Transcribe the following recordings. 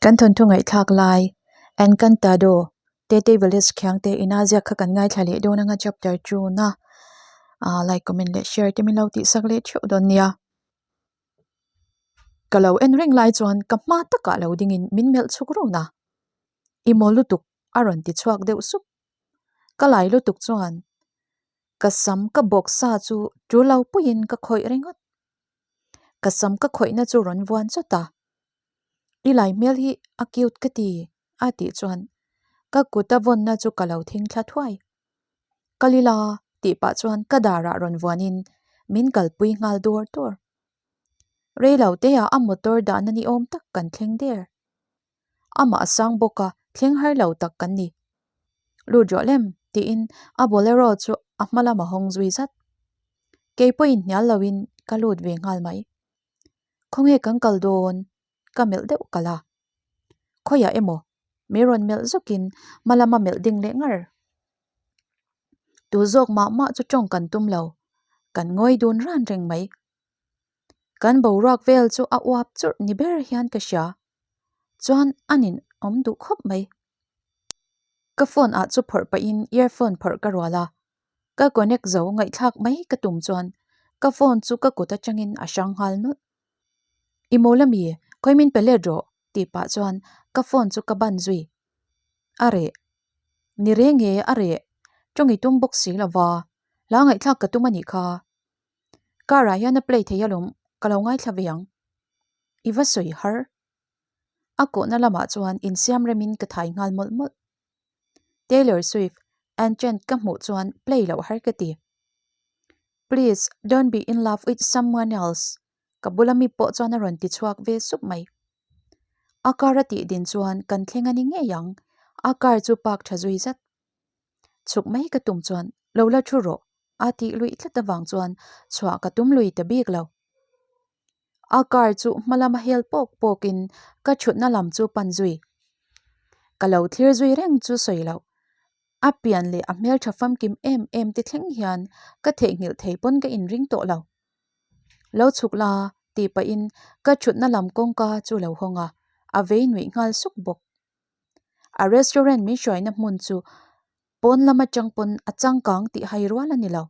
Kan thawnthu ngaihthlak lai Encantado Tete Village Khiangte ina ziak kha kan ngaithla leh dawn anga chapter tuna ah like comment leh share te min lo tih sak leh theuh dawn nia. Ka lo en reng lai chuan ka hma takah lo dingin min melh chhuk run a, I maw lutuk a rawn ti chhuak deuh sup. Ka lai lutuk chuan ka sam ka bawk sa chu tul lo puiin ka khawih ringawt. Ka sam ka khawihna chu rawn vuan chawt a, I lai hmel hi a cute ka ti a tih chuan ka kut a vawnna chu ka lo thing thla thuai. Ka lila tih pah chuan ka darah rawn vuanin min kalpui nghal dawr dawr. Reilo teah a motor dahna ni awm tak kan thleng der. Amah a sang bawk a, thleng har lo tak kan ni. Lut rawh lem tiin a bolero chu a hma lam a hawng zui zat. Kei pawhin hnial loin ka lut ve nghal mai. Khawnge kan kal dawn? Ka melh deuh kalh a. Khawiah emaw? Mi rawn melh zawkin hma lama melh ding leh ngar. Tu zawk mah mah chu tawng kan tum lo, kan ngawi dun ran reng mai. Kan boruak vel chu a uap churh ni ber hian ka hria. Chuan a nin awm duh khawp mai. Ka phone ah chu phawrh pahin earphone phawrh ka rual a, ka connect zo ngaihthlak mai ka tum chuan ka phone chu ka kut atangin a hrang nghal nawlh. I mawl ami, khawi min pe let rawh tih pah chuan ka phone chu ka ban zui. A reh. Ni reng e, a reh. Tawng i tum bawk si lova, hla ngaihthlak ka tum a nih kha. Car ah hian a play thei alawm, ka lo ngaithla ve ang. I va sawi har. A kawhna lamah chuan insiam remin ka thai nghal mawlh mawlh. Taylor Swift, Enchant ka hmuh chuan play loh har ka ti. Please don't be in love with someone else ka bula mi pawh chuan a rawn ti chhuak ve sup mai. A car a tih din chuan kan thleng a ni ngei ang, a car chu park tha zui zat. Chhuk mai ka tum chuan lo la thu rawh a tih luih tlat avang chuan chhuah ka tum lui ta bik lo. A car chu hma lama hel pawk pawkin ka thutna lam chu pan zui. Ka lo thlir zui reng chu sawi loh. A pian leh a hmeltha famkim em em te thleng hian ka theihnghilh thei pawn ka inring tawh lo. Lo chhuk la tih pahin ka thutna lam kawngka chu lo hawng a, a vei nuih nghal suk bawk. A restaurant min hruaina hmun chu pawn lam atang pawn a changkang tih hai rual a ni lo.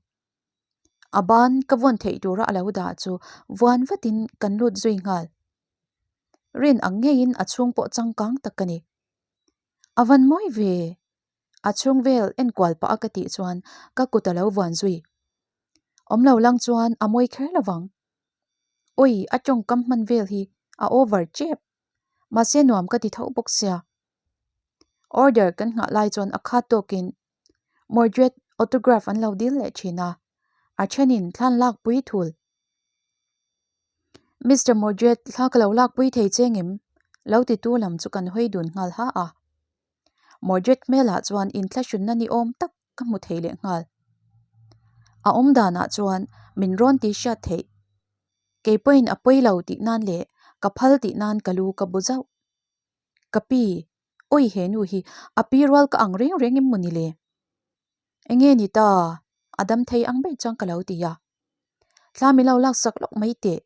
A ban ka vawn theih tura a lo dah chu vuan vatin kan lut zui nghal. Rin ang ngeiin a chhung pawh changkang tak a ni. A van mawi ve! A chhung vel enkual pah a ka tih chuan ka kut a lo vuan zui. Awm lo lang chuan a mawi kher lovang. Ui, a tawngkam hman vel hi a over tep. Mahse nuam ka ti tho bawk sia. Order kan nghah lai chuan a khat tawkin Mordred autograph an lo dil leh thin a, a thenin thlan lakpui thul. Mister Mordred thla ka lo lakpui thei che ngem? Lo titu lam chu kan hawi dun nghal ha a. Mordred hmelah chuan inthlahrunna ni awm tak ka hmu thei leh nghal. A awm danah chuan min rawn ti hriat theih. Kei pawhin a pawi lo tih nan leh ka phal tih nan ka lu ka bu zauh. Ka pi, awi he nu hi a pi rual ka ang reng reng em maw ni le? Enge ni ta? A dam thei ang ber chuan ka lo ti a. Thla min lo laksak lawk mai teh.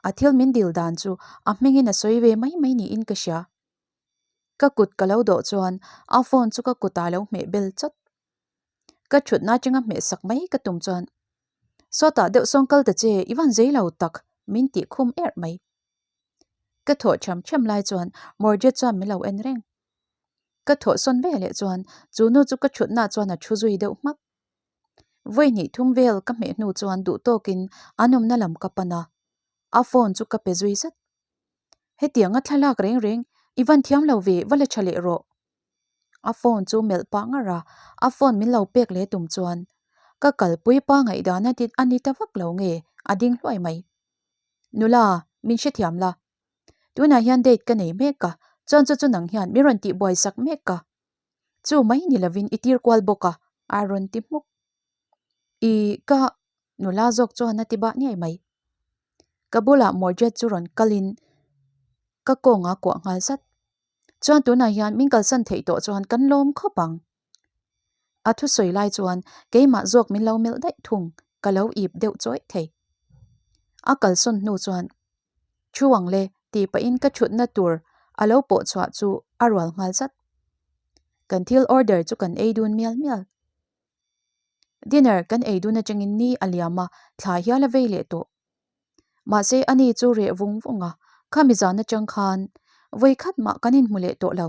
A thil min dil dan chu a hmingin a sawi ve mai mai niin ka hria. Ka kut ka lo dawh chuan a phone chu ka kutah a lo hmeh bel chawt. Ka thutna atanga hmeh sak mai ka tum chuan Sawtah deuh sawn kal ta che, i van zei lo tak, min tih khum erh mai. Ka thawh ṭhiam ṭhiam lai chuan Mordred chuan min lo en reng. Ka thawh sawn ve leh chuan chu nu chu ka ṭhutna chuan a ṭhu zui deuh hmak. Vawi hnih thum vel ka hmeh hnu chuan duh tawkin an awmna lam ka pan a, a phone chu ka pe zui zat. Hetianga thlalak reng reng i van thiam lo ve va la ṭha leh rawh. A phone chu melh pah ngar a, a phone min lo pek leh tum chuan ka kalpui pa ngaihdan a a ni ta vak lo nge a ding hluai mai. Nula, min hrethiam la. Tunah hian date ka nei mek a, chuan chu chu nang hian min rawn tihbuai sak mek a. Chu mai ni lovin i tir kual bawk a, a rawn ti hmuk. I ka nula zawk chuan a ti bah ngei mai. Ka bulah Mordred chu rawn kalin ka kawnga kuah nghal zat. Chuan tunah hian min kalsan theih tawh chuan kan lawm khawp ang. A thusawi lai chuan keimah zawk min lo melh daih thung, ka lo ip deuh chawih thei. A kalsawn hnu chuan, Thu ang le, tih pahin ka thutna tur A lo pawh chhuah chu a rual nghal zat. Kan thil order chu kan ei dun mial mial. Dinner kan ei dun atangin ni a liam a, thla hial a vei leh tawh. Mahse ani chu reh vung vung a, khami zan atang khan vawi khat mah kan inhmu leh tawh lo.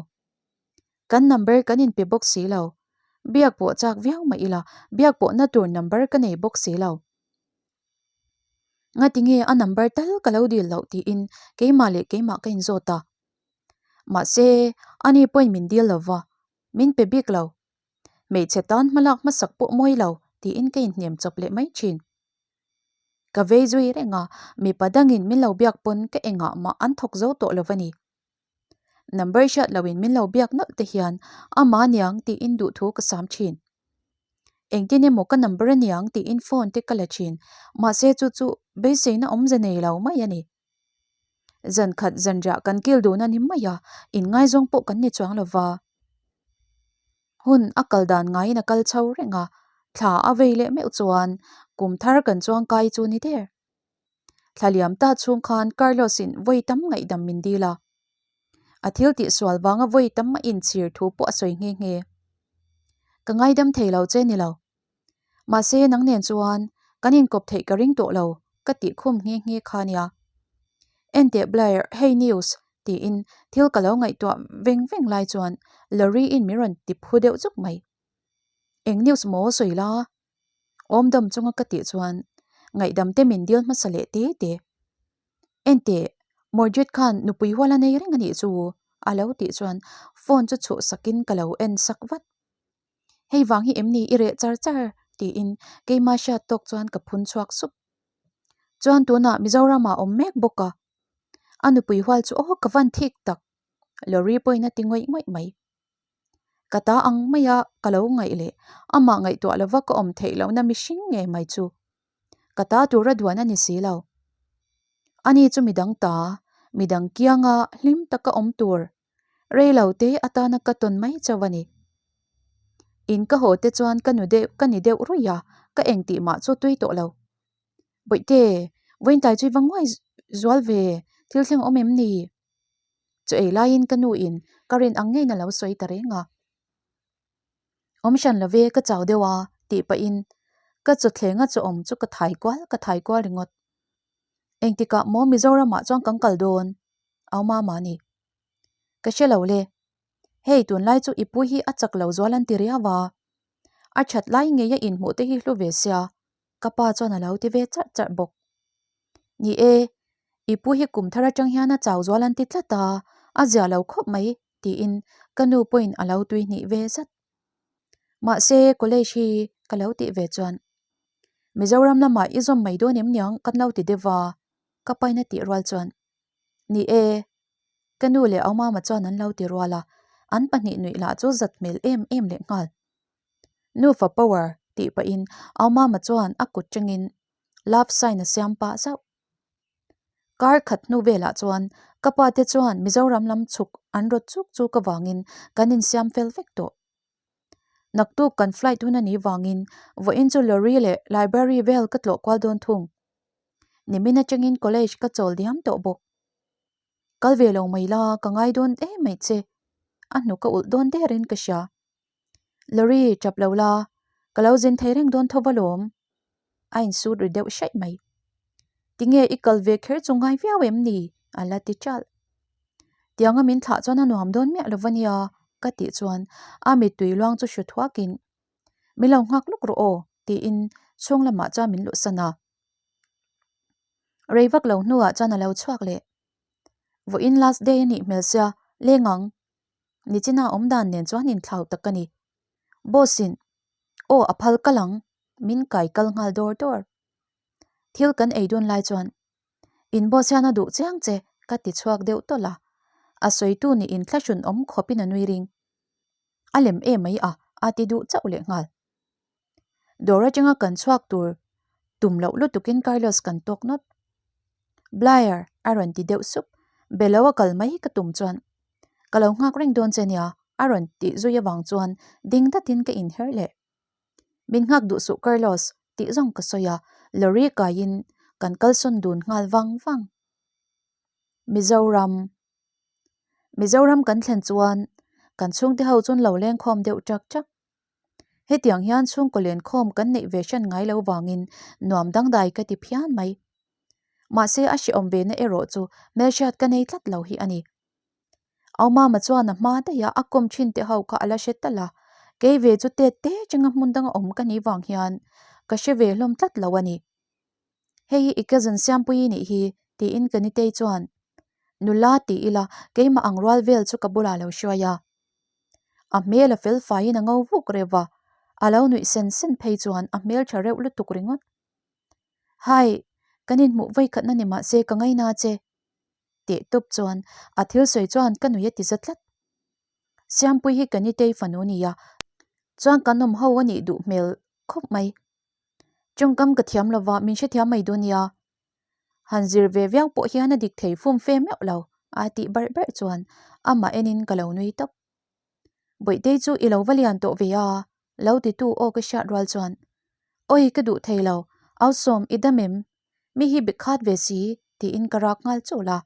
Kan number kan inpe bawk si lo. Biak pawh chak viau mah ila, biak pawhna tur number ka nei bawk si lo. Ngati nge a number tal ka lo dil loh tiin keimah leh keimah ka inzawt a. Mahse ani pawhin min dil lova, min pe bik lo. Hmeichhe tan hmalak hmasak pawh mawi lo tiin ka inhnem chawp leh mai thin. Ka vei zui reng a, mipa dangin min lo biak pawn ka engah mah an thawk zo tawh lo va ni. Number hriat loin min lo biak nawlh te hian amah aniang tiin duhthu ka sam thin. Engtin emaw ka number aniang tiin phone te ka la thin, mahse chu chu beiseina awmze nei lo mai a ni. Zan khat zanriah kan kil dun a ni mai a, inngaizawng pawh kan ni chuang lo va. Hun a kal dan ngaiin a kal chho reng a, thla a vei leh meuh chuan kum thar kan chuang kai chu ni der. Thla liam ta chhung khan Carlos-in vawi tam ngaihdam min dil a. A thil tih sual vanga vawi tam a inchhir thu pawh a sawi nghe nghe. Ka ngaidam thei lo che ni lo. Mahse nang nen chuan kan inkawp theih ka ring tawh lo ka tih khum nghe nghe kha nia. Enteh Blair, hei news tiin thil ka lo ngaihtuah veng veng lai chuan Lorry-in min rawn ti phu deuh chuk mai. Eng news maw sawi la? Awmdam chunga ka tih chuan ngaihdam te min dil hmasa leh te te. Enteh, Mordred khan nupui hual a nei reng a nih chu a lo tih chuan phone chu chhuh sakin ka lo en sak vat. Hei vang hi em ni i reh char char? tiin keimah hriat tawk chuan ka phun chhuak sup. Chuan tunah Mizoramah awm mek bawk a. A nupui hual chu aw ka van thik tak. Lorry pawhin a ti ngawih ngawih mai. Ka ta ang maia ka lo ngaih leh amah ngaihtuah lova ka awm theih lohna mihring ngei mai chu ka ta tura duan a ni si lo. Ani chu midang ta, midang kianga hlim taka awm tur Rei lo te atana ka tawn mai chauh a ni. In ka haw te chuan ka nu deuh ka ni deuh ruih a, ka eng tih mah chu tui tawh lo. Bawihte, vawiintai chu i va nguai zual ve, thil thleng awm em ni? Chu ei laiin ka nu in ka rin ang ngeiin a lo sawi ta reng a. Awm hran lo ve, ka chau deuh a, tih pahin ka chawthleng a chaw awm chu ka thai kual ka thai kual ringawt. Engtikah maw Mizoramah chuan kan kal dawn? Au mama a ni. Ka hre lo le. Hei tunlai chu i pu hi a chak lo zual an ti riau a. A that lai ngei a inhmuh te hi hlu ve sia, ka pa chuan a lo ti ve charh charh bawk. Ni e, i pu hi kum thar atang hian a chau zual an ti tlat a, a zia lo khawp mai tiin ka nu pawhin a lo tui hnih ve zat. Mahse college hi ka lo tih ve chuan Mizoram lamah i zawm mai dawn em niang kan lo ti deuh va, ka paina tih rual chuan Ni e, ka nu leh Aumama chuan an lo ti rual a, an pahnih nuih lah chu zat hmel em em leh nghal. Nufa power tih pahin Aumama chuan a kut tangin love sign a siam pah zauh. Kar khat hnu velah chuan ka pa te chuan Mizoram lam chhuk an rawt chuk chuk avangin kan insiam fel vek tawh. Naktuk kan flight hun a nih vangin vawiin chu lorry leh library vel ka tlawh kual dawn thung. Nimin atangin college ka chawl diam tawh bawk. Kal ve lo mai la ka ngai dawn em mai che. A hnu ka ulh dawn derin ka hria. Lorry tap lo la, ka lo zin thei reng dawn tho va lawm. A insut ri deuh hraih mai. Tinge i kal ve kher chu ngai viau em ni? A la ti ṭalh. Tianga min thlah chuan a nuam dawn miah lo va nia ka tih chuan a mittui luang chu hru thuakin Min lo nghak lawk rawh aw tiin chhung lamah chuan min luhsan a. Rei vak lo hnuah chuan a lo chhuak leh. Vawiin last day a nih hmel sia, leng ang. Nichina awm dan nen chuan inthlau tak a ni. Boss in aw a phal kal ang min kai kal nghal dawr dawr. Thil kan ei dun lai chuan In boss hian a duh chiang che ka ti chhuak deuh tawlh a, a sawitu nih in thlahrun awm khawpin a nui ring. A lem em mai a, a ti duh chauh leh nghal. Dawr atanga kan chhuak tur tum loh lutukin Carlos kan tawk nawt. Blair a rawn ti deuh sup, be lo a kal mai ka tum chuan ka lo nghak reng dawn che nia a rawn tih zui avang chuan ding datin ka inher leh. Min nghak duh suh Carlos tih zawng ka sawi a, lorry kaiin kan kalsawn dun nghal vang vang. Mizoram. Mizoram kan thlen chuan kan chhungte ho chu an lo lengkhawm deuh ṭak ṭak. Hetiang hian chhungkaw lenkhawm kan neih ve hran ngai lo vangin nuam dangdai ka ti phian mai. Mahse a hrehawm ve na erawh chu hmelhriat ka nei tlat lo hi a ni. Aumama chuan a hma daih a, a kawm thin te ho kha a la hre talh a, kei ve chu tet te changa hmun danga awm ka nih vang hian ka hre ve hlawm tlat lo a ni. Hei hi i cousin Siampuii nih hi tiin ka nitei chuan nula ti ila keimah ang rual vel chu ka bulah lo hruai a. A hmel a fel faiin a ngo vuk reuh va, a lo nuih sen sen phei chuan a hmel tha reuh lutuk ringawt. Hai, kan inhmuh vawikhatna ni mahse ka ngaina che. Teh tawp chuan a thil sawi chuan ka nui a ti za tlat. Siampui hi ka nitei fanu nia, chuan kan awm ho a nih duh hmel khawp mai. Tawngkam ka thiam lova min hrethiam mai dawn nia. Han zir ve viau pawh hian a dik thei fum fe meuh lo a tih barh barh chuan amah enin ka lo nui tawp. Bawihtei chu i lo va lian tawh ve a, lo titu aw ka hriat rual chuan Awi ka duh thei lo, au sawm i dam em? Mi hi bi khat ve si tiin ka rak nghal chul a.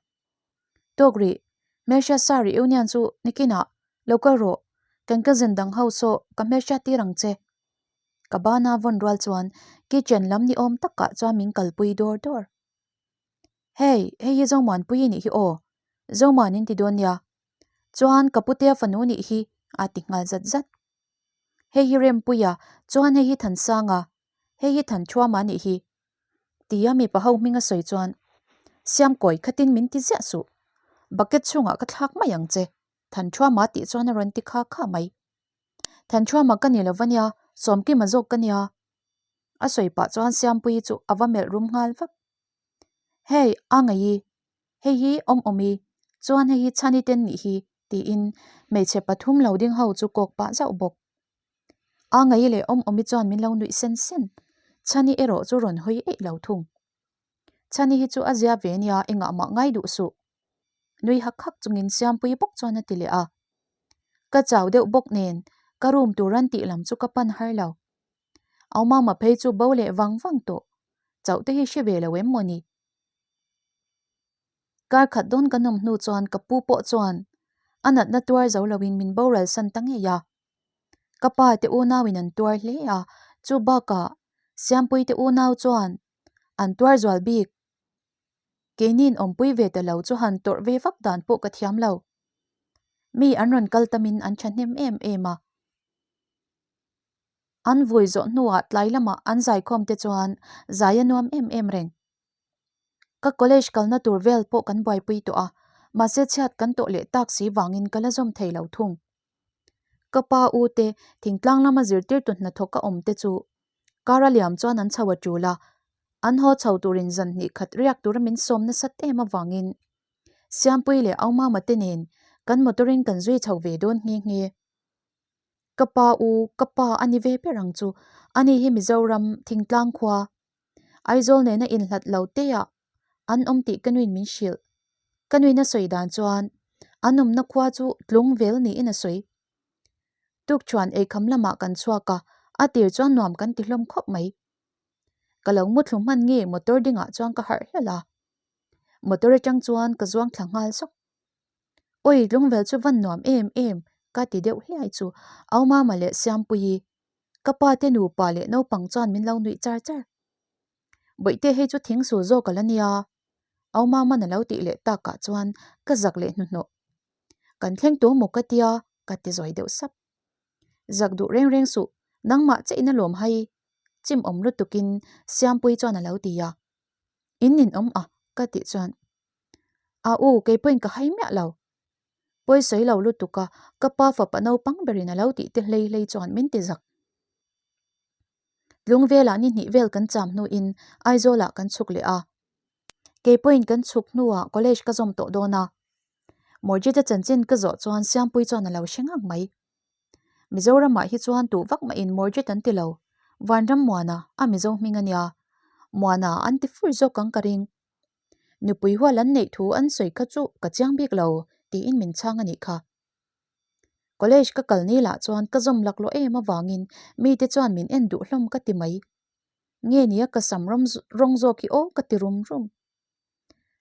Tawk rih, hmelhriat sa reunion chu nikinah lo kal rawh, kan cousin dang ho saw ka hmelhriat tir ang che. Ka bana vawn rual chuan kitchen lam ni awm takah chuan min kalpui dawr dawr. Hey, hei hi Zomuanpui i nih hi aw, Zomuan in ti dawn nia. Chuan ka putea fanu nih hi a ti nghal zat zat. Hei hi Rempuia, chuan hei hi Thansanga, hei hi Thanthuama nih hi. Tia mipa ho hming a sawi chuan Siamkawi khatin min ti ziah suh. Bucket chhungah ka thlak mai ang che, Thanthuama tih chuan a rawn ti kha kha mai. Thanthuama ka ni lo va nia, Sawmkima zawk ka nia. A sawi pah chuan Siampuii chu a va melh rum nghal vak. Hei, a ngaih i, hei hi awm awm i, chuan hei hi chhan i ten nih hi, tiin hmeichhe pathum lo ding ho chu kawk pah zauh bawk. A ngaih leh awm awm i chuan min lo nuih sen sen, chhan i erawh chu rawn hawi eih lo thung. Chhan i hi chu a zia ve nia, engah mah ngai duh suh. Nui hak hak chungin Siampuii bawk chuan a ti leh a. Ka chau deuh bawk nen ka room tur an tih lam chu ka pan har lo. Au mama phei chu bo leh vang vang tawh. Chauh te hi hre ve lo em maw ni? Kar khat dawn ka nawm hnu chuan ka pu pawh chuan a natna tuar zo loin min boral san ta ngei a. Ka pa te unauin an tuar hle a, chu bakah Siampuii te unau chuan an tuar zual bik. Keiniin awmpui ve ta lo chu han tawrh ve vak dan pawh ka thiam lo. Mi an rawn kal tamin an thahnem em em a. An vui zawh hnuah tlai lamah an zaikhawm te chuan zai a nuam em em reng. Ka college kalna tur vel pawh kan buaipui tawh a, mahse chhiat kan tawh leh tak si vangin ka la zawm thei lo thung. Ka pa u te thingtlang lama zirtirtu hnathawk a awm te chu kar a liam chuan an chho a tul a, an haw chho turin zan hnih khat riak tura min sawm nasat em avangin Siampui leh Aumama te nen kan motor in kan zui chho ve dawn nghe nghe. Ka pa u, ka pa a ni ve ber ang chu, ani hi Mizoram thingtlang khua Aizawl nena inhlat lo te ah an awm tih ka nuin min hrilh. Ka nuin a sawi dan chuan an awmna khua chu tlung vel niin a sawi. Tukṭhuan eikham lamah kan chhuak a, a tir chuan nuam kan ti hlawm khawp mai. Ka lo muthlu hman nge motor dingah chuan ka harh hlelh a. Motor atang chuan ka zuang thla nghal zawk. Awi tlungvel chu van nuam em em ka ti deuh hliai chu Aumama leh Siampuii ka pa te nupa leh naupang chuan min lo nuih char char. Bawihte hei chu thing sul zawk a la nia Aumama'n a lo tih leh takah chuan ka zak leh hnuhnawh. Kan thleng tawh maw ka tia ka ti zawi deuh sap. Zak duh reng reng suh nangmah che in a lawm hai chim awm lutukin Siampuii chuan a lo ti a. In ninawm a ka tih chuan A u, kei pawhin ka hai miah lo. Pawi sawi lo lutuk a, ka pa fapa naupang berin a lo tih te hlei hlei chuan min ti zak. Tlung velah ni hnih vel kan cham hnuin Aizawlah kan chhuk leh a. Kei pawhin kan chhuk hnuah college ka zawm tawh dawn a. Morjita chanchin ka zawh chuan Siampui chuan a lo hre ngang mai. Mizoramah hi chuan tuh vak mahin Morjit an ti lo. Vanram Muana, a Mizo hming a nia. Muana an ti fur zawk ang ka ring. Nupui hual an neih thu an sawi kha chu ka chiang bik lo tiin min chhang a nih kha. College ka kal ni lah chuan ka zawm laklawh em avangin mite chuan min en duh hlawm ka ti mai. Nge nia ka sam rawng zawk hi aw ka ti rum rum.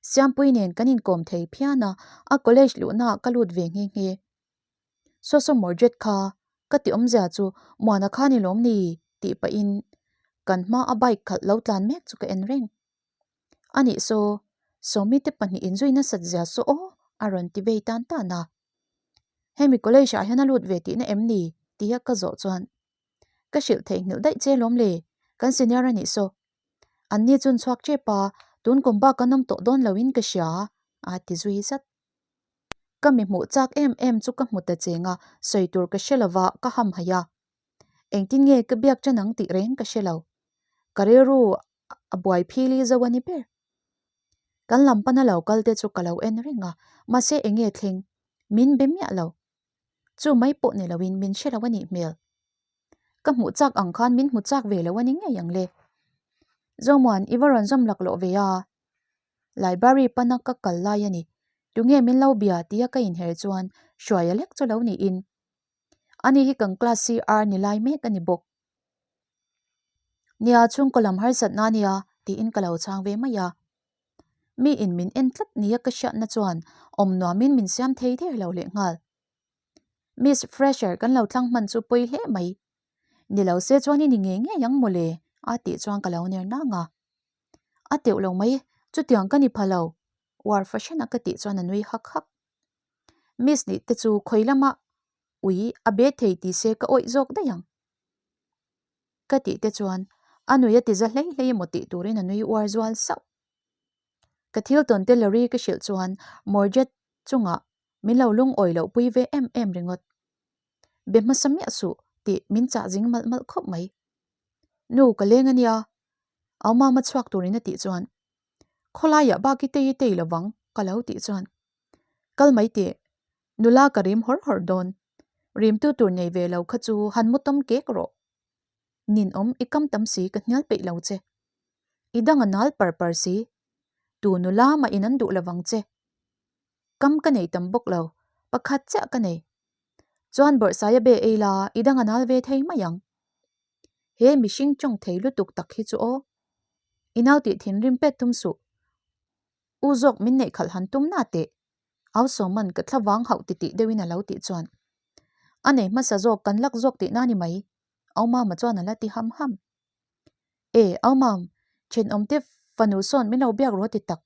Siampui nen kan inkawm thei phian a, a college luhnaah ka lut ve nghe nghe. Saw saw Mordred kha ka ti awmzia chu Muana kha ni lawm ni? tih pahin kan hma a bike khalh lo tlan mek chu ka en reng. Anih saw, Sawmi te pahnihin zui nasat zia saw aw a rawn ti vei tan tan a. Hemi college ah hian a lut ve tihna em ni? tia ka zawh chuan ka hrilh theihnghilh daih che lawm le, kan senior anih saw. An ni chun chhuak tep a, tun kum bak an awm tawh dawn loin ka hria a ti zui zat. Ka mi hmuh chak em em chu ka hmu ta cheng a, sawi tur ka hre lova ka ham haih a. Engtin nge ka biak tan ang tih reng ka hre lo. Ka rilru a buai phili zo a ni ber. Kan lam pana lo kal te chu ka lo en reng a, mahse eng nge thleng? Min be miah lo. Chu mai pawh ni loin min hre lo a nih hmel. Ka hmuh chak ang khan min hmu chak ve lo a ni ngei ang le. Zomuan, i va rawn zawm laklawh ve a? Library pana ka kal lai a ni. Tunge min lo bia tia ka inher chuan Hruaia lek chu lo niin. Ani hi kan class CR ni lai mek a ni bawk. Nia, chhungkaw lam harsatna a nia tiin ka lo chhang ve mai a. Mi in min en tlat nia ka hriatna chuan awm nuamin min siam thei der lo lehnghal. Miss Fresher kan lo thlang hman chu pawi hle mai. Ni lo se chuan i ni ngei ngei ang mawle a tih chuan ka lo ner nang a. A teuh lo mai, chutiang ka ni pha lo, uar fahran a ka tih chuan a nui hak hak. Miss nih te chu khawi lama ui a be thei ti se ka awih zawk daih ang. Ka tih te chuan a nui a ti za hlei hlei emaw tih turin a nui uar zual sauh. Ka thil tawn te Larry ka hrilh chuan Morjet chungah min lo lungawi loh pui ve em em ringawt. Be hmasa miah suh tih min chah zing malh malh khawp mai. Nu ka leng a nia, au mama chhuak turin a tih chuan khawlaiah bak i tei i tei lovang ka lo tih chuan kal mai teh, nula ka rim hawr hawr dawn, rimtu tur nei ve lo kha chu han mu tawm kek rawh. Ninawm i kam tam si ka hnial peih lo che. I dang a nal par par si. Tu nula mah in an duh lovang che. Kam ka nei tam bawk lo, pakhat chiah ka nei. Chuan bawrhsaia be ei la i dang a nal ve thei mai ang. He mihring tawng thei lutuk tak hi chu aw. I nau tih thinrim pet tum suh. U zawk min neih khalh han tum na teh. Au Sawman ka thla vang hauh titih deuhin a lo tih chuan. A nei hmasa zawk kan lak zawk tihna ni mai. Au Mama chuan a la ti ham ham. E, Au Mam, thenawmte fanu sawn min lo biak rawh ti tak.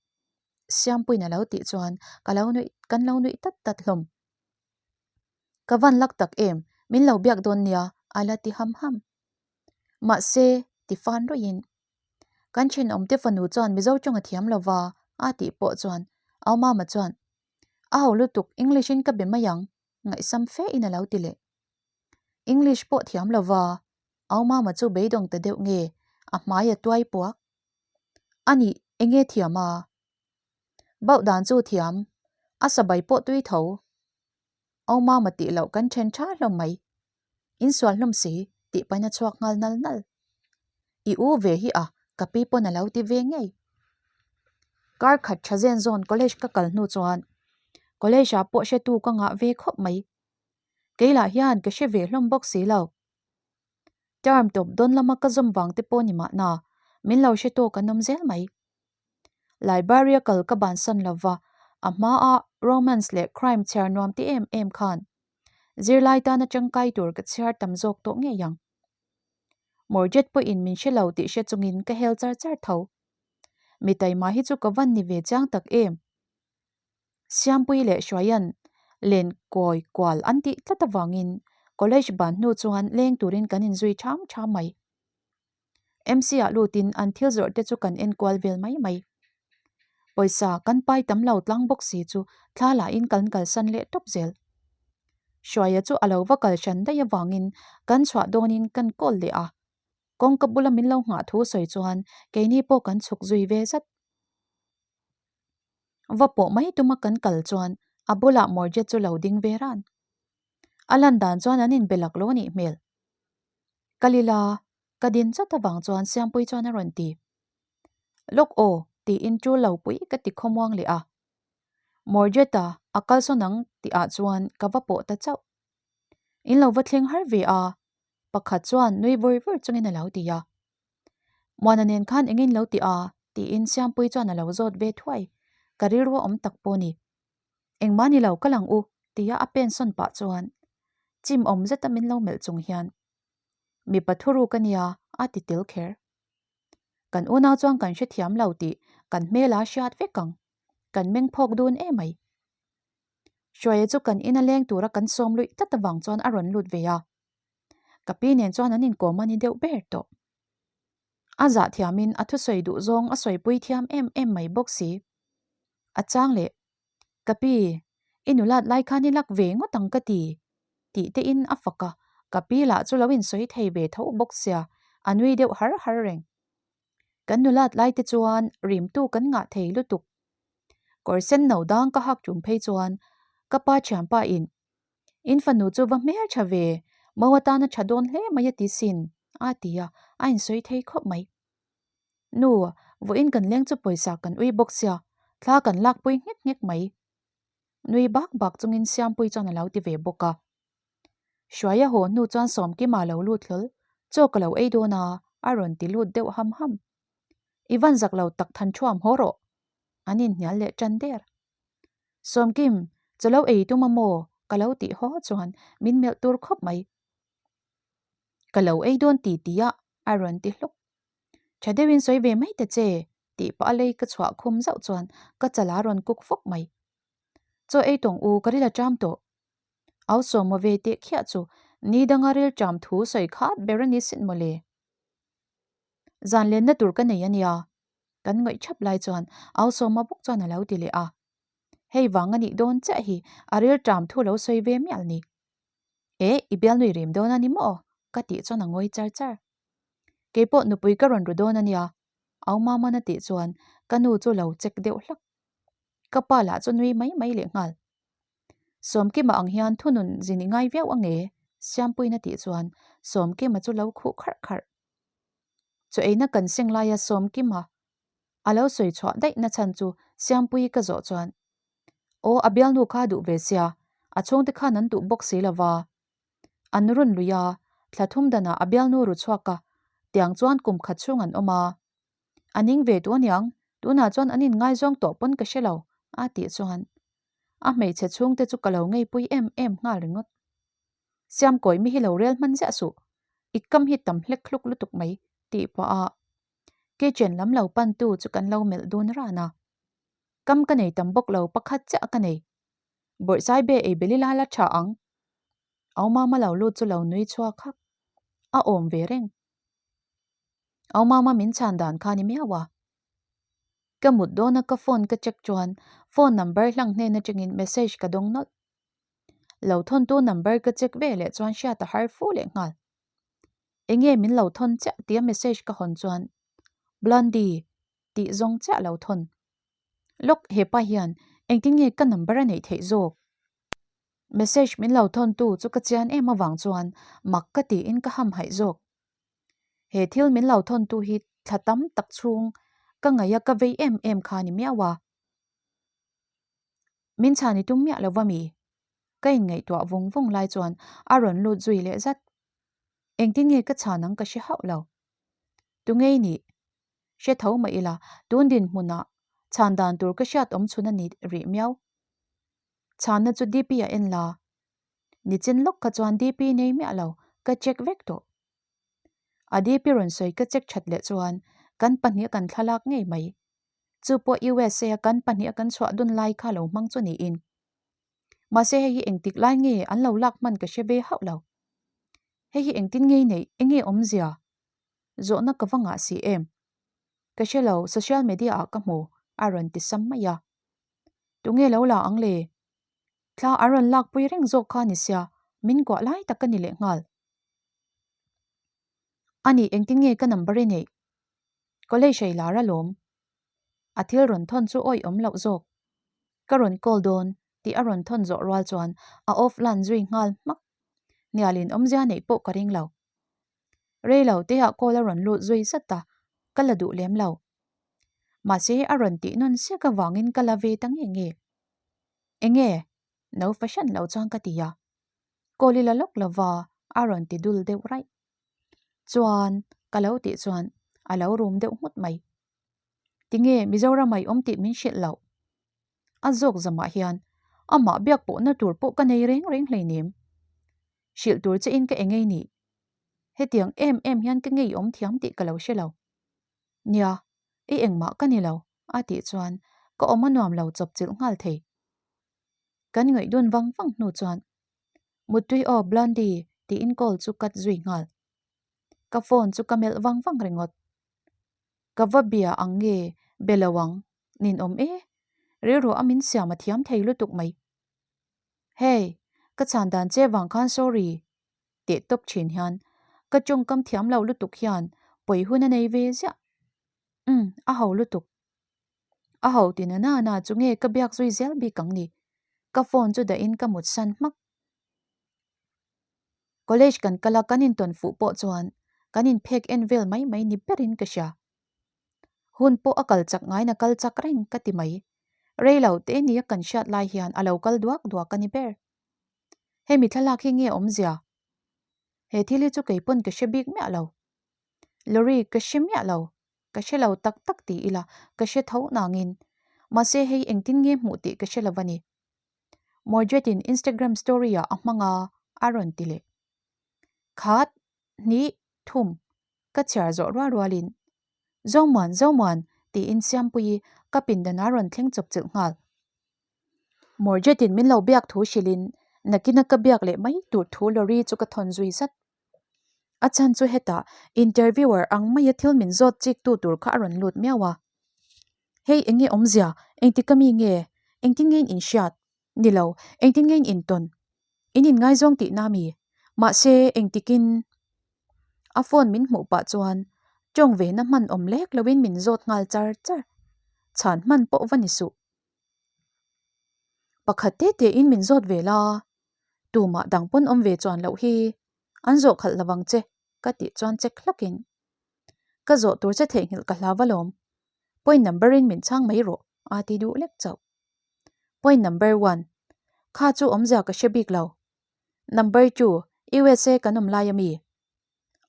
Siampuiin a lo tih chuan ka lo nuih kan lo nuih tat tat hlawm. Ka van lak tak em, min lo biak dawn nia a la ti ham ham. Mahse, ti fan rawih in. Kan thenawmte fanu chuan Mizo tawng a thiam lo va a tih pawh chuan Au Mama chuan, A ho lutuk, English in ka be mai ang, ngaihsam fe in a lo ti leh. English pawh thiam lo va, Au Mama chu beidawng ta deuh nge a hmai a tuai puak. A nih, enge thiam a? Bauh dan chu thiam, a sabai pawh tui tho. Au Mama tih loh kan then tha hlawm mai. In sual hlawm si, tih pahin a chhuak nghal nal nal. I u ve hi a, ka pi pawn a lo ti ve ngei. Kar khat tha zen zawn college ka kal hnu chuan college ah pawh hretu ka ngah ve khawp mai. Kei lah hian ka hre ve hlawm bawk si lo. Term tawp dawn lama ka zawm vang te pawh ni mahna, min lo hre tawk an awm zel mai. Library a kal ka bansan lova, a hmaa romance leh crime chhiar nuam ti em em khan zirlai tana tangkai tur ka chhiar tam zawk tawh ngei ang. Morjet pawhin min hre lo tih hre chungin ka hel char char tho. Mi taima hi chu ka van ni ve chiang tak em. Siampui leh Hruaia'n len kawi kual an tih tlat avangin college ban hnu chuan leng turin kan inzui ṭham ṭham mai. MC ah lutin an thil zawrh te chu kan en kual vel mai mai. Pawisa kan pai tam lo tlang bawk si chu thla lahin kan kalsan leh tawp zel. Hruaia chu a lo va kal hran daih avangin kan chhuah dawnin kan call leh a. Kawngka bula min lo nghah thu sawi chuan keini pawh kan chhuk zui ve zat. Va pawh mai tuma kan kal chuan a bulah Morjet chu lo ding ve ran. A lan dan chuan an inbe lak lo a nih hmel. Ka lila, ka din chawt avang chuan Siampui chuan a rawn ti. Lawk aw, tiin tul lo pui ka ti khawmuang leh a. Morjeta a kalsawn ang tihah chuan ka va pawh ta chauh. In lo va thleng har ve a, pakhat chuan nui vur vur chungin a lo ti a. Muana nen khan engin lo ti a? tiin Siampui chuan a lo zawt ve thuai. Ka rilru a awm tak pawh ni. Engmah ni lo ka lang u tia a pen sawn pah chuan chim awm zeta min lo melh chung hian mipa thuruk a nia a ti tel kher. Kan unau chuan kan hrethiam lo tih kan hmela hriat vek ang. Kan meng phawk dun emai. Hruaia chu kan ina leng tura kan sawm luih tlat avang chuan a rawn lut ve a. Ka pi nen chuan an inkawm a ni deuh ber tawh. A zah thiamin a thusawi duh zawng a sawipui thiam em em mai bawk si. A chang leh, Ka pi, i nulat lai khan i lak ve ngawt ang ka ti, tih te in a fak a, ka pi lah chu lo insawi thei ve tho bawk sia, a nui deuh har har reng. Kan nulat lai te chuan rimtu kan ngah thei lutuk. Kawr sen no dang ka hak tum phei chuan ka pa thianpa in, In fanu chu va hmel tha ve, mo atana tha dawn hle mai a ti sin, a ti a, a insawi thei khawp mai. Nu, vawiin kan leng chu pawisa kan ui bawk sia, thla kan lakpui nghek nghek mai. Nui bak bak chungin Siampui chuan a lo ti ve bawk a. Hruaia haw hnu chuan Sawmkima lo lut hlawl, chaw ka lo ei dawn a, a rawn ti lut deuh ham ham. I van zak lo tak than thuam haw rawh, an inhnial leh tan der. Sawmkim, chaw lo ei tum a maw? ka lo tih haw chuan min melh tur khawp mai. Ka lo ei dawn ti ti a, a rawn ti hluk. Tha deuhin sawi ve mai ta che, tih pah a lei ka chhuah khum zauh chuan ka chala rawn kuk fawk mai. Chaw ei tawng u, ka ril a ṭam tawh. Au sawma ve teh khiah chu ni danga ril ṭam thu sawi khat ber a ni sin mawle. Zan lenna tur ka nei a nia. Kan ngawih ṭhap lai chuan au sawma bawk chuan a lo ti leh a. Hei vang a nih dawn chiah hi a ril ṭam thu lo sawi ve mial ni. Eh, i bialnui rim dawn a ni maw? ka tih chuan a ngawi char char. Keipawh nupui ka rawn ru dawn a nia, au Maman a tih chuan ka nu chu lo check deuh hlak. Ka pa lah chu nui mai mai leh nghal. Sawmkima ang hian thunun zin i ngai viau ange, Siampuiin a tih chuan Sawmkima chu lo khuh kharh kharh. Chaw eina kan seng laia Sawmkima a lo sawi chhuah daih na chhan chu Siampuii ka zawh chuan, Aw, a bialnu kha a duh ve sia, a chhungte khan an duh bawk si lova. An run lui a, thla thum danah a bialnu ru chhuak a, tiang chuan kum khat chhung an awm a. A ning ve tu aniang, tunah chuan an inngaizawng tawh pawn ka hre lo, a tih chuan a hmeichhe chhungte chu ka lo ngeipui em em nghal ringawt. Siamkawi mi hi lo rel hman ziah suh, i kam hi tam hlek hluk lutuk mai, tih pah a kitchen lam lo pantu chu kan lo melh dun ran a. Kam ka nei tam bawk lo, pakhat chiah ka nei. Bawrhsai be ei bel ila la tha ang. Au mama lo lut chu lo nui chhuak hak. A awm ve reng. Au mama min chhan dan kha ni miau a. Ka mut dawna ka phone ka check chuan phone number hlang hnen atangin message ka dawng nawlh. Lo thawntu number ka check ve leh chuan hriat a har fu leh nghal. Enge min lo thawn chiah tia message ka hawn chuan Blondie tih zawng chiah lo thawn. Lawk hepa hian engtin nge ka number a neih theih zawk? Message min lo thawn tu chu ka chian em avang chuan mak ka tiin ka hamhaih zawk. He thil min lo thawn tu hi thla tam tak chhung ka ngaih a ka vei em em kha ni miau a. Min chhan i tum miah lo va mi? Ka inngaihtuah vung vung lai chuan a rawn lut zui leh zat. Engtin nge ka chhan ang ka hre hauh lo. Tunge i nih? Hre tho mah ila, tun dinhmunah chhan dan tur ka hriat awm chhun a ni rih miau. Chhanna chu DP a en la. Nichin lawk kha chuan DP nei miah lo, ka check vek tawh. A DP rawn sawi ka check that leh chuan kan pahnih a kan thlalak ngei mai. Chu pawh USA a kan pahnih a kan chhuah dun lai kha lo hmang chu niin. Mahse hei hi engtik lai nge an lo lak hman ka hre ve hauh lo. Hei hi engtin ngei neih, enge awmzia? Zawhna ka va ngah si em? Ka hre lo, social media ah ka hmu, a rawn ti sam mai a. Tunge lo la ang le? Thla an rawn lakpui reng zawk kha ni sia, min kuah lai tak ka ni leh nghal. A nih engtin nge ka number i neih? College ei lar alawm. A thil rawn thawn chu awih awm loh zawk. Ka rawn call dawn tih a rawn thawn zawh rual chuan a off lan zui nghal hmak. Hnialin awmzia neih pawh ka ring lo. Rei lo te ah call a rawn lut zui zat a, ka la duh lem lo. Mahse a rawn tih nawn siak avangin ka la ve ta nge nge. Enge? No fahran lo chuan ka ti a. Call i la lawk lo va a rawn ti dul deuh raih. Chuan ka lo tih chuan a lo rum deuh nghut mai. Tinge Mizoram ah i awm tih min hrilh loh? A zawk zamah hian amah biak pawhna tur pawh ka nei reng reng hleinem. Hrilh tur che in ka engei nih. Hetiang em em hian ka ngeiawm thiam tih ka lo hre lo. Nia, i engmah ka ni lo, a tih chuan ka awm a nuam lo chawp chilh nghal thei. Kan ngaih dun vang vang hnu chuan, Muttui aw Blondie tiin call chu cut zui nghal. Ka phone chu ka melh vang vang ringawt. Ka va bia ang nge be lo ang, ninawm e. Rilru a min siam a thiam thei lutuk mai. Hey, ka chhan dan che vang khan sorry teh tawp thin hian ka tawngkam thiam lo lutuk hian pawi hun a nei ve ziah. Umm, a ho lutuk. A ho ti na na na chu nge ka biak zui zel bik ang ni. Ka phone chu dahin ka mut san hmak. College kan kal a kan intawn fuh pawh chuan kan inphek en vel mai mai ni berin ka hria. Hun pawh a kal chak ngaina kal chak reng ka ti mai. Rei lo te nia kan hriat lai hian a lo kal duak duak a ni ber. Hemi thlalak hi nge awmzia? He thil hi chu kei pawn ka hre bik miah lo. Lorry ka hre miah lo. Ka hre lo tak tak ti ila ka hre tho nangin. Mahse hei engtin nge hmuh tih ka hre lo a ni. Mordred in Instagram story ah a hmang a, a rawn ti leh. Khat, hnih, thum, ka chhiar zawh rual rualin, Zomuan, Zomuan, tiin Siampuii ka pindan a rawn thleng chawp chilh nghal. Mordred in min lo biak thu hrilhin nakina ka biak leh mai tur thu lorry chu ka thawn zui zat. A chhan chu hetah interviewer ang maia thil min zawt chik tu tur kha a rawn lut miau a. Hei eng nge awmzia? Engtik ka mi nge? Engtin nge in inhriat? Ni lo, engtin nge in intawn? In inngaizawng tihna mi? Mahse, engtikin? A phone min hmuh pah chuan tawng ve na hman awm lek loin min zawt nghal char char. Chhan hman pawh va ni suh. Pakhat te tein min zawt ve la, tumah dang pawn awm ve chuan loh hi an zawh khalh lovang che ka tih chuan check hlakin ka zawh tur che theihnghilh ka hlau alawm. Point number in min chhang mai rawh a ti duh lek chauh. Point number one, kha chu awmzia ka hre bik lo. Number two, USA kan awm lai ami?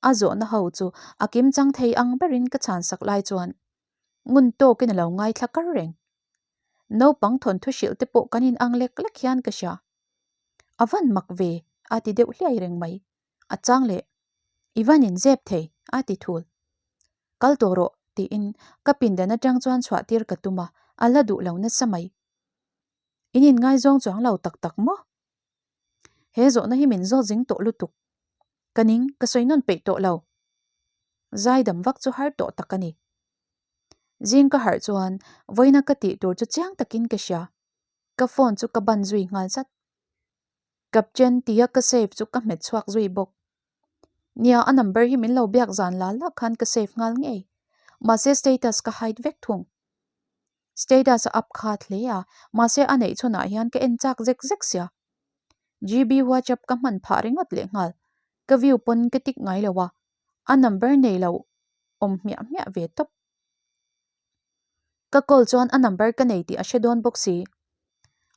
A zawhna ho chu a kim chang thei ang berin ka chhan sak lai chuan ngun tawkin a lo ngaithla kar reng. Naupang thawnthu hrilh te pawh kan inang lek lek hian ka hria. A van mak ve a ti deuh hliai reng mai. A chang leh, I van inzep thei a ti thul. Kal tawh rawh tiin ka pindan atang chuan chhuah tir ka tum a, a la duh lo nasa mai. In inngaizawng chuang lo tak tak maw? He zawhna hi min zawt zing tawh lutuk. Ka ning, ka sawi nawn peih tawh lo. Zaidam vak chu har tawh tak a ni. Zing ka harh chuan vawiina ka tih tur chu chiang takin ka hria. Ka phone chu ka ban zui nghal zat. Captain tia ka save chu ka hmet chhuak zui bawk. Nia, a number hi min lo biak zan la la khan ka save nghal ngei. Mahse status ka hide vek thung. Status a up khat hle a, mahse a neih chhunah hian ka en chak zek zek sia. GB WhatsApp ka hman phah ringawt leh nghal. Ka view pawn ka tik ngai lo a, a number nei lo awm hmiah hmiah ve tawp. Ka call chuan a number ka nei tih a hre dawn bawk si.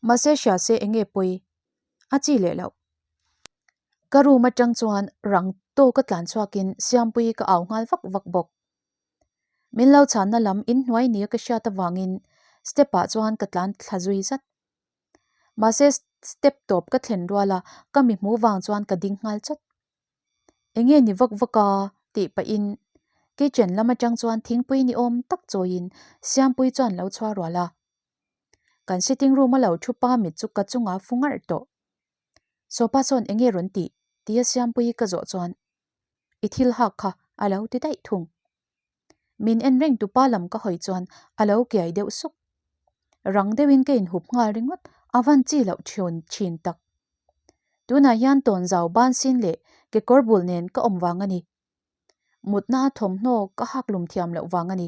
Mahse hria se enge pawi? A chi leh loh. Ka room atang chuan rang tawka tlan chhuakin Siampuii ka au nghal vak vak bawk. Min lo chhanna lam inhnuai nia ka hriat avangin step ah chuan ka tlan thla zui zat. Mahse step tawp ka thlen ruala ka mi hmuh vang chuan ka ding nghal chawt. Enge ni vak vak a? tih pahin kitchen lam atang chuan thingpui ni awm tak chawiin Siampuii chuan lo chhuah rual a. Kan sitting room a lo thu pa mit chu ka chungah fu ngarh tawh. Sawpa sawn enge rawn tih? tia Siampuii ka zawh chuan I thil hak kha a lo ti daih thung. Min en reng tu pa lam ka hawi chuan a lo kiai deuh suk. Rang deuhin ka inhup nghal ringawt a van chi loh thiun thin tak. Tunah hian tawnzau ban sin leh kekawr bul nen ka awm vang a ni. Mutna a thawmhnaw ka hak lum thiam loh vang a ni.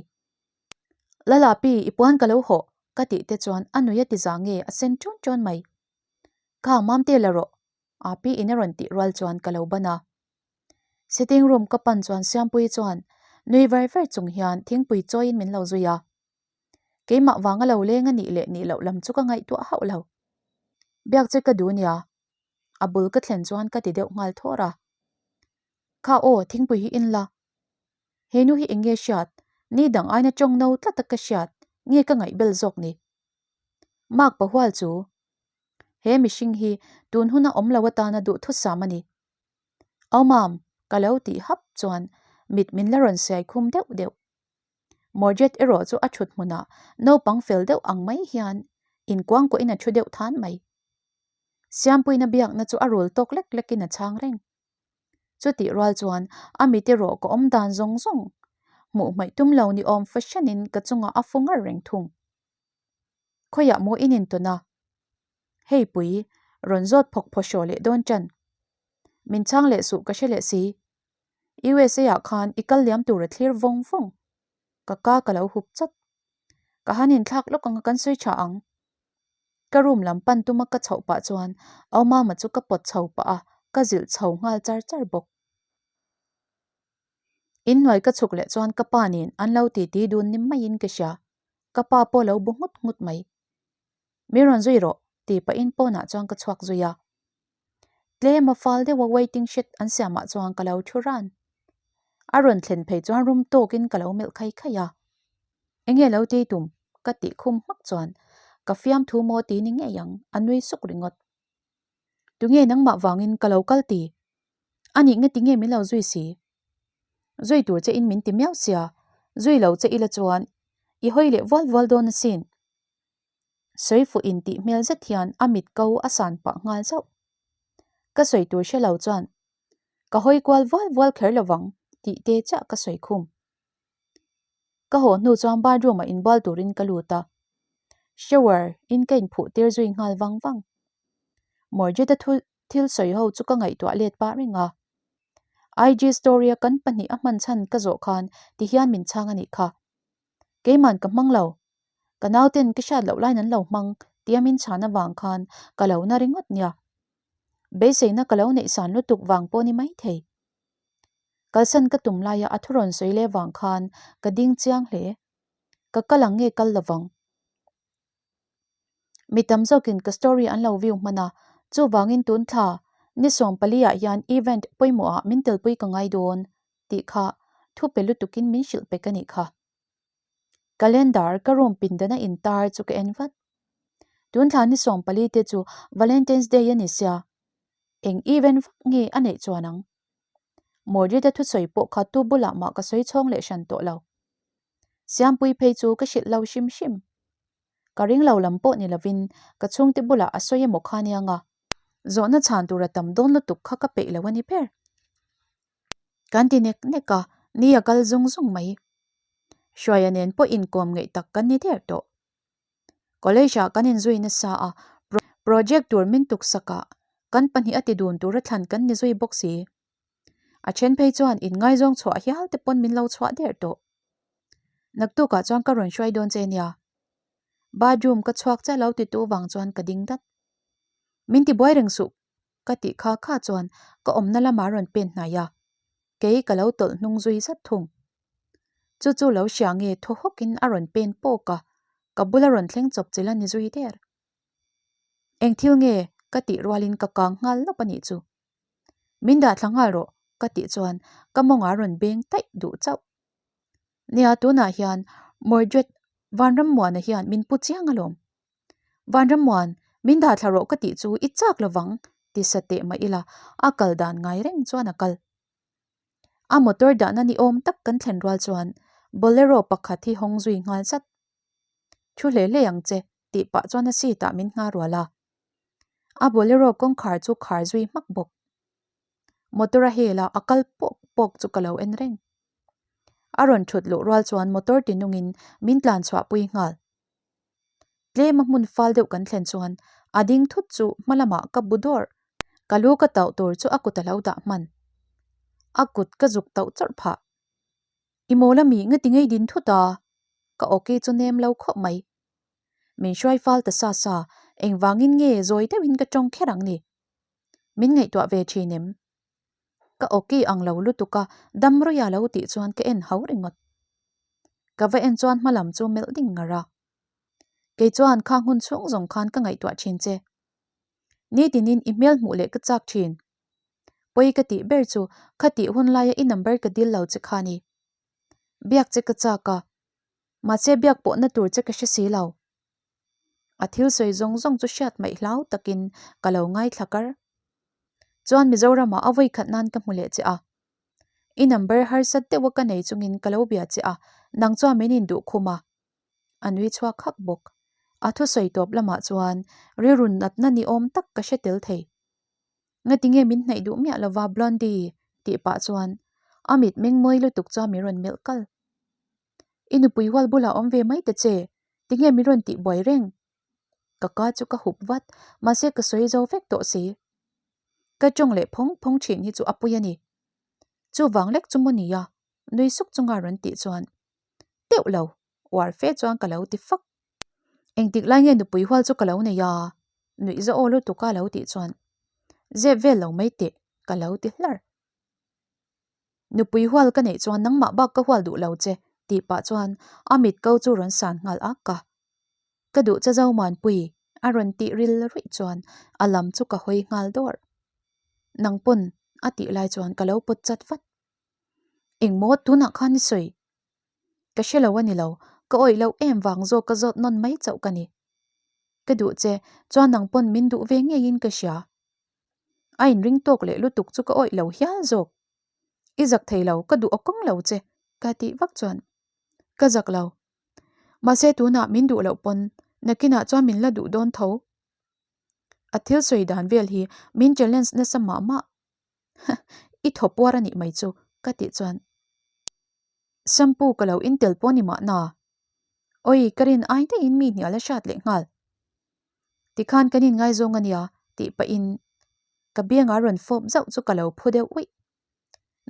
Lalapi i puan ka lo hawh ka tih te chuan a nui a ti za nge a sen ṭawn ṭawn mai. Kha mamte la rawh Api in a rawn tih rual chuan ka lo ban a. Sitting room ka pan chuan Siampuii chuan nui var var chung hian thingpui chawiin min lo zui a. Keimah vanga lo leng a nih leh nih loh lam chu ka ngaihtuah hauh lo. Biak che ka duh nia. A bul ka thlen chuan ka ti deuh nghal thawr a. Kha aw, thingpui hi in la. He nu hi eng nge hriat? Ni dang aina tawng no tlat a ka hriat nge ka ngaihbel zawk ni? Mark Pahual chu he mihring hi tun huna awm lo atana duhthusam a ni. Au mam, ka lo tih hap chuan mit min la rawn siai khum deuh deuh. Morjet erawh chu a thut hmunah naupang fel deuh ang mai hian inkuangkuahin a thu deuh than mai. Siampuina biakna chu a rul tawk lek lekin a chhang reng. Chutih rual chuan a mit erawh ka awm dan zawng zawng hmuh hmaih tum lo ni awm fahranin ka chungah a fu ngar reng thung. Khawiah maw in intawn a? Hei pui, rawn zawt phawk phaw hraw leh dawn ṭan. Min chhang leh suh ka hre leh si. USA ah khan i kal liam tur a thlir vawng vawng. Ka ka ka lo hup chawt. Ka han inthlak lawk anga kan sawi tha ang. Ka room lam pan tuma ka chhoh pah chuan Aumama chu ka pawt chho pah a, ka zilh chho nghal char char bawk. Inhnuai ka chhuk leh chuan ka pa nen an lo titi dun ni maiin ka hria. Ka pa pawh lo bu nghut nghut mai. Mi rawn zui rawh tih pahin pawnah chuan ka chhuak zui a. Tlem a fal deuha waiting shed an siamah chuan ka lo thu ran. A rawn thlen phei chuan rum tawkin ka lo melh khai khai a. Enge lo tei tum? ka tih khum hmak chuan ka fiamthu maw ti ni ngei ang a nui suk ringawt. Tunge nangmah vangin ka lo kal ti? Anih nge tinge min lo zui si? Zui tur che in min ti miau sia, zui lo che ila chuan i hawi leh vual vual dawn asin. Sawi fuh in tih hmel zet hian a mit ko a san pah nghal zauh. Ka sawi tur hre lo chuan ka hawi kual vual vual kher lovang tih te chiah ka sawi khum. Ka haw hnu chuan bathroom ah inbual turin ka lut a, shower in ka inphuh tir zui nghal vang vang. Morjeta thu thil sawi ho chu ka ngaihtuah let pah reng a. IG story a kan pahnih a hman chhan ka zawh khan ti hian min chhang a nih kha. Keiman ka hmang lo. Ka nauten ka hriat loh laiin an lo hmang tia min chhan avang khan ka lo na ringawt nia. Beiseina ka lo neih san lutuk vang pawh ni maithei. Kalsan ka tum laia a thu rawn sawi leh vang khan ka ding chiang hle. Ka kal ang nge kal lovang. Mi tam zawkin ka story an lo view hman a, chuvangin tun thla ni 14 ah hian event pawimawh ah min telpui ka ngai dawn tih kha thu pe lutukin min hrilh pek a nih kha. Calendar ka room pindana intar chu ka en vat. Tun thla ni 14 te chu Valentine's Day a ni sia, eng event vak nge a neih chuan ang? Mawrita thusawi pawh kha tu bulah mah ka sawi chhawng leh hran tawh lo. Siampui phei chu ka hrilh lo hrim hrim. Ka ring lo lam pawh ni lovin ka chhungte bulah a sawi emaw kha nia nga. Zawhna chhan tur a tam dawn lutuk kha ka peih lo a ni ber. Kan ti nek nek a, ni a kal zung zung mai. Hruaia nen pawh inkawm ngeih tak kan ni der tawh. College ah kan inzui nasa a, project tur min tuksak ah kan pahnih a ti dun tura thlan kan ni zui bawk si. A then phei chuan inngaizawng chhuah hial te pawn min lo chhuah der tawh. Naktuk ah chuan ka rawn hruai dawn che nia. Bathroom ka chhuak chiah lo ti tu vang chuan ka ding dat. Min ti buai reng suh ka tih kha kha chuan ka awmna lamah a rawn pen hnai a, kei ka lo tawlh hnung zui zat thung. Chu chu lo hria nge thaw hawkin a rawn pen pawk a, ka bula rawn thleng chawp chilh a ni zui der. Eng thil nge ka tih rualin ka kang nghal lawp a nih chu. Min dah thla nghal rawh ka tih chuan ka mawngah a rawn beng taih duh chauh. Nia tunah hian Mordred Vanrammuana hian min pu chiang alawm. Vanrammuan, min dah thla rawh ka tih chu i chak lovang ti sa teh mah ila a kal dan ngai reng chuan a kal. A motor dahna ni awm tak kan thlen rual chuan Bolero pakhat hi hawng zui nghal zat. Thu hle hle ang che tih pah chuan a seat ah min nghah rual a. A Bolero kawngkhar chu khar zui hmak bawk. Motor a hel a, a kal pawk pawk chu ka lo en reng. A rawn thut luh rual chuan motor ti nungin min tlan chhuah pui nghal. Tlem a hmun fal deuh kan thlen chuan a ding thut chu hma lamah ka bu dawrh. Ka lu ka tauh tur chu a kut a lo dah hman. A kut ka zuk tauh chawrh phah. I mawl a mi nga ti ngei din thut a? Ka awki chu nem lo khawp mai. Min hruai fal ta sa sa, engvangin nge zawi deuhin ka tawng kher ang ni? Min ngaihtuah ve thin em? Ka awki ang lo lutuk a, dam ruia lo tih chuan ka en hau ringawt. Ka va en chuan hma lam chu melh ding ngar a. Kei chuan khang hun chhung zawng khan ka ngaihtuah thin che. Nitinin i hmel hmuh leh ka chak thin. Pawi ka tih ber chu khatih hun laia i number ka dil lo che kha ni. Biak che ka chak a, mahse biak pawhna tur che ka hre si lo. A thil sawi zawng zawng chu hriat maih hlau takin ka lo ngaithla kar. Chuan Mizoramah a vawi khat nan ka hmu leh che a. I number harsat deuha ka nei chungin ka lo bia che a, nang chuan min induh khum a. A nui chhuak hak bawk. A thusawi tawp lamah chuan rilru natna ni awm tak ka hre tel thei. Ngatinge min hnaih duh miah lova Blondie? tih pah chuan a mit meng mawi lutuk chuan min rawn melh kal. I nupui hual bulah awm ve mai ta che, tinge min rawn tih buai reng? Ka ka chu ka hup vat, mahse ka sawi zo vek tawh si. Ka tawng leh phawng phawng thin hi chu a pui a ni. Chuvang lek chu maw nia, nui suk chunga rawn tih chuan teuh lo, uar fe chuan ka lo ti fak. Engtik lai nge nupui hual chu ka lo nei a? Nuih za aw lutuk a lo tih chuan zep vel lo mai teh ka lo ti hlar. Nupui hual ka neih chuan nangmah bak ka hual duh lo che tih pah chuan a mit ko chu rawn san nghal ak a. Ka duh che Zomuanpui a rawn tih ril ruih chuan a lam chu ka hawi nghal dawrh. Nang pawn a tih lai chuan ka lo pawt chat vat. Engmaw tunah khan i sawi? Ka hre lo a ni lo, ka awih loh em vang zawk ka zawt nawn mai chauh ka ni. Ka duh che, chuan nang pawn min duh ve ngeiin ka hria. A inring tawk leh lutuk chu ka awih lo hial zawk. I zak thei lo, ka duh awkawng lo che, ka tih vak chuan ka zak lo. Mahse tunah min duh loh pawn nakinah chuan min la duh dawn tho. A thil sawi dan vel hi min challenge nasa mah mah. I thaw puar a nih mai chu, ka tih chuan Shampoo ka lo intel pawh ni mahna. Awi, ka rin ai daihin mi hnial a hriat leh nghal. Tikhan kan inngaizawng a nia tih pahin ka biangah rawn fawp zauh chu ka lo phu deuh uih.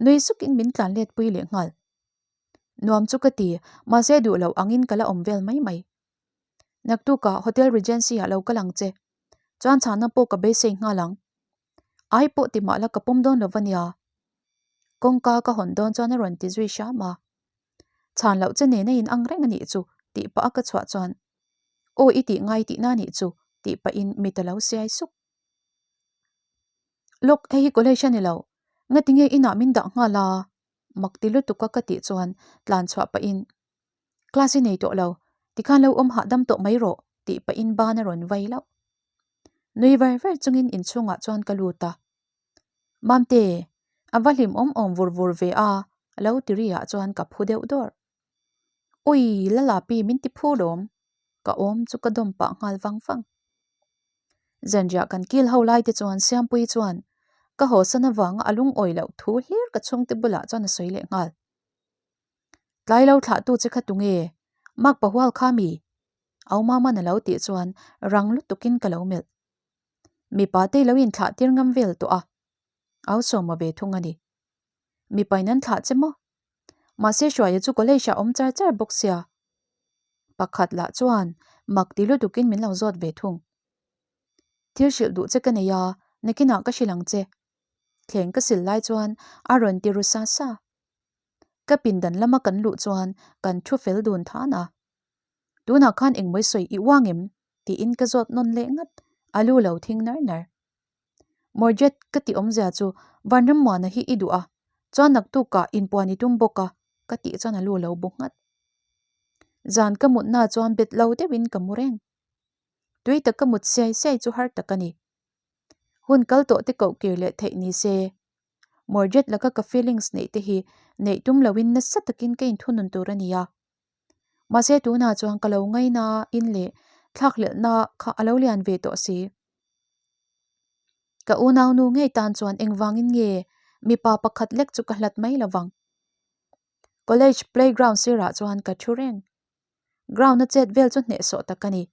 Nui sukin min tlan let pui leh nghal. Nuam chu ka ti, mahse duh loh angin ka la awm vel mai mai. Naktukah Hotel Regency ah lo kal ang che. Chuan chhahna pawh ka beisei nghal ang. Ai pawh ti mah la ka pawm dawn lo va nia. Kawngka ka hawn dawn chuan a rawn ti zui hram a. Chhan loh che nen a in ang reng a nih chu tih pah a ka chhuah chuan Aw i tih ngai tihna a nih chu tih pahin mit a lo siai suk. Lawk hei hi college a ni lo. Ngatinge inah min dah nghal a? Mak ti lutuk a ka tih chuan tlan chhuah pahin Class i nei tawh lo, tikhan lo awm hahdam tawh mai rawh tih pahin ban a rawn vai lauh. Nui var var chungin inchhungah chuan ka lut a. Mamte, a va hlim awm awm vur vur ve a, lo ti ri ah chuan ka phu deuh dawrh. Ui, Lalapi min ti phu lawm, ka awm chu ka dawm pah nghal vang vang. Zanriah kan kil ho lai te chuan Siampuii chuan ka hawsan avanga a lungawi loh thu hlir ka chhungte bulah chuan a sawi leh nghal. Tlai lo thlah tu che kha tunge? Mak pahual kha mi? Au Mama'n a lo tih chuan rang lutukin ka lo melh. Mipa te lo inthlah tir ngam vel tawh a, au sawma ve thung a ni. Mipain an thlah che maw? Mahse Hruaia chu college ah awm char char bawk sia. Pakhat lah chuan mak ti lutukin min lo zawt ve thung. Thil hrilh duh che ka nei a, nakinah ka hrilh ang che. Thleng ka sil lai chuan a rawn ti ru sa sa. Ka pindan lama kan luh chuan kan thu fel dun than a. Tunah khan engmawi sawi i uang em? tiin ka zawt nawn leh ngat, a lu lo thing nar nar. Morjet ka tih awmzia chu Vanrammuana hi i duh a, chuan naktukah inpuan i tum bawk a ka tih chuan a lu lo bu nghat. Zan ka mutna chuan bet lo deuhin ka mu reng. Tui tak ka mut siai siai chu har tak a ni. Hun kal tawh te koh kir leh theih ni se. Morjet laka ka feelings neih te hi neih tum loin nasa takin ka inthunun tur a ni a. Mahse tunah chuan ka lo ngaina in leh thlakhlelhna kha a lo lian ve tawh si. Ka unaunu ngei tan chuan engvangin nge mipa pakhat lek chu ka hlat mai lovang. College playground sirah chuan ka thu reng. Ground a chet vel chu hnehsawh tak a ni.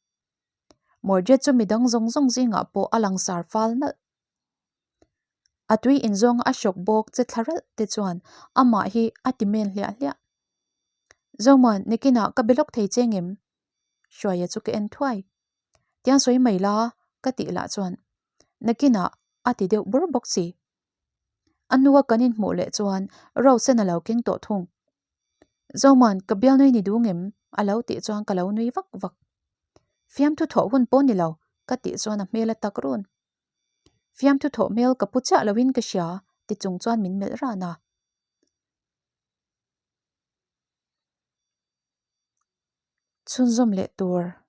Morjet chu midang zawng zawng zingah pawh a langsar fal nalh. A tui inzawnga a hrawk bawk che thla ralh te chuan amah hi a ti men hliah hliah. Zomuan, nikinah ka be lawk thei che ngem? Hruaia chu ka en thuai. Tiang sawi mai la, ka tih lah chuan nakinah a ti deuh bur bawk si. A hnua kan inhmuh leh chuan Rose a lo keng tawh thung. Zomuan, ka bialnui ni duh ngem? a lo tih chuan ka lo nui vak vak. Fiamthu thawh hun pawh ni lo, ka tih chuan a hmel a tak run. Fiamthu thawh hmel ka pu chiah loin ka hria ti chung chuan min melh ran a. Chhunzawm leh tur.